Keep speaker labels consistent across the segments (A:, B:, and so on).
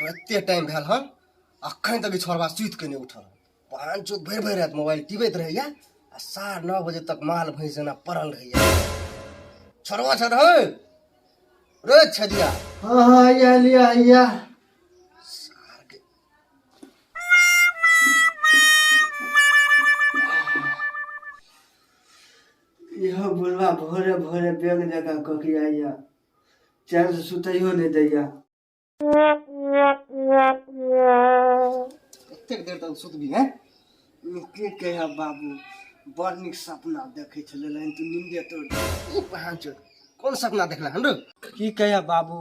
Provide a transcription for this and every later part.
A: एते टाइम भेल हन, अखन तक ई छोड़बा सुति के नहि उठल। पान चौक भरि भरि राति मोबाइल टिपैत रहैया आ 9:30 बजे तक माल भैंस जेना पड़ल रहैया। छोड़बा छोड़ रे छदिया।
B: हाँ हाँ, या लिया या।
A: सार के
B: इहो बुढ़वा भोरे भोरे बेग जकाँ कोकियाइया, चैन से सुतैयो नहि दैया।
A: एतेक देर तक सुतबी हैं?
B: की कहिया बाबू, बड़ नीक सपना देखै छलै, लेकिन तू नींदे तोड़।
A: ई बहन चोद, कोन सपना देखला हन रो?
B: की कहिया बाबू,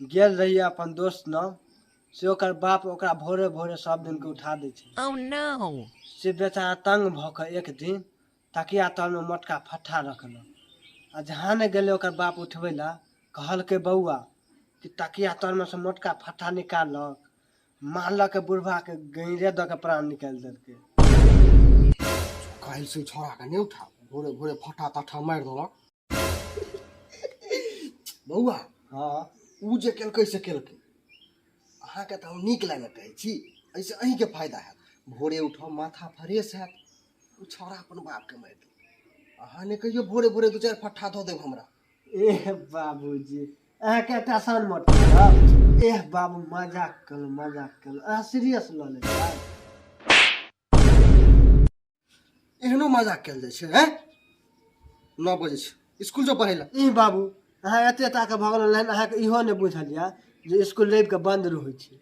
B: गेल रहियै अपन दोस्त न, से ओकर बाप ओकरा भोरे भोरे सब दिन के उठा दै छै।
C: Oh no!
B: से बेचारा तंग भऽ कऽ एक दिन तकिया तरमे मोटका फट्ठा रखलक आ जहाँ ने गेलै ओकर बाप उठबै लए, कहलकै बौआ कि तकिया तरमे से मोटका फट्ठा निकाललक, मारलक, बुढ़बाके गैरे दऽ कऽ प्राण निकालि देलकै।
A: काल्हि से छोड़ा के नहि उठा, भोरे भोरे फट्ठा तट्ठा मारि देलक। बौआ।
B: हाँ।
A: उ जे केलकै से केलकै, अहाँके तऽ हम नीक लागे कहै छी, एहिसँ अहीँके फायदा हैत। भोरे उठब, माथा फ्रेश हैत। ओ छौड़ा अपन बापके मारि देलक, अहाँ नहि कहियो भोरे भोरे दू चारि फट्ठा धऽ देब हमरा।
B: एह बाबूजी, अहाँके एकटा आसान मत करब। एह बाबू, मजाक केलहुँ, मजाक केलहुँ, अहाँ सीरियस लऽ लै छियै।
A: एहनो मजाक कयल जाइ छै? हैं, 9 बजे छै, स्कूल जो पढ़ै लए।
B: ई बाबू, अहाँ एते टाके भऽ गेल, अहाँके इहो नहि बुझल यऽ जे स्कूल रवि के बंद रहै छै।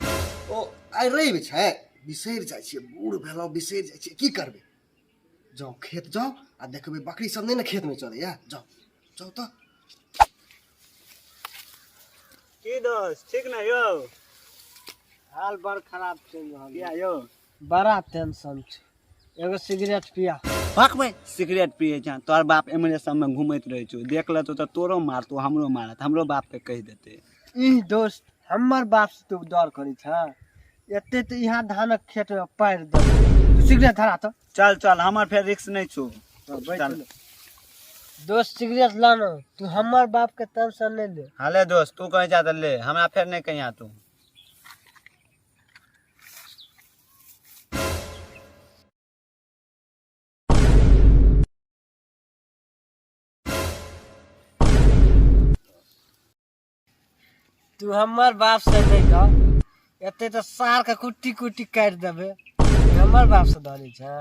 A: ओ आइ रवि छै, बिसरि जाइ छियै, बूढ़ भेलहुँ, बिसरि जाइ छियै, की करबै? जाउ खेत जाउ आ देखबै बकरी सब नहि ने खेतमे चलैया। जाउ जाउ तऽ।
D: की दोस्त, ठीक ने यौ?
B: हाल बड़ खराब चलि रहल।
D: किया यौ?
B: बड़ा टेंशन छै, एगो सिगरेट पिया।
D: बक भाई, सिगरेट पिए छँ? तोहर बाप एम्हरे सबमे घूमैत रहै छौ, देख लेतौ तऽ तोरो मारतौ, हमरो मारत, हमरो बापके कहि देतै।
B: ई दोस्त, हमर बाप से तू डर करै छ? एते तऽ यहाँ धानक खेत में पारि दे, तू सिगरेट धरा तऽ।
D: चल चल, हमर फेर रिक्स नहि छौ।
B: बैठ।
D: चल।
B: दोस्त, सिगरेट ला ना, तू हमर बाप के टेंशन नहीं ले।
D: हाले दोस्त, तू कहीं जा तऽ ले, हमरा फेर नहि कहिया तू।
B: तू हमर बाप से नहीं डर, एते तऽ सार के कुट्टी कुट्टी काटि देबे। हमर बाप से डरे छै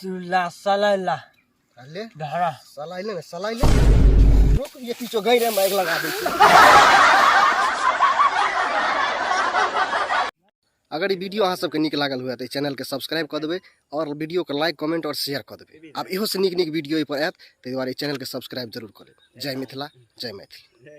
B: तू? ला सलाइ ला।
A: ले।
B: धरा।
A: सलाइ ले ने, सलाइ ले। रुक, ये पीछो गई रे, माइक लगा दै छी। अगर ई वीडियो अहाँ सबके नीक लागल हुए तऽ चैनलके सब्सक्राइब कऽ देबै आओर वीडियोके लाइक, कमेंट आओर शेयर कऽ देबै। आब इहो से नीक नीक वीडियो एहि पर आयत, ताहि दुआरे ई चैनलके सब्सक्राइब जरूर कऽ लेबै। जय मिथिला, जय मैथिली।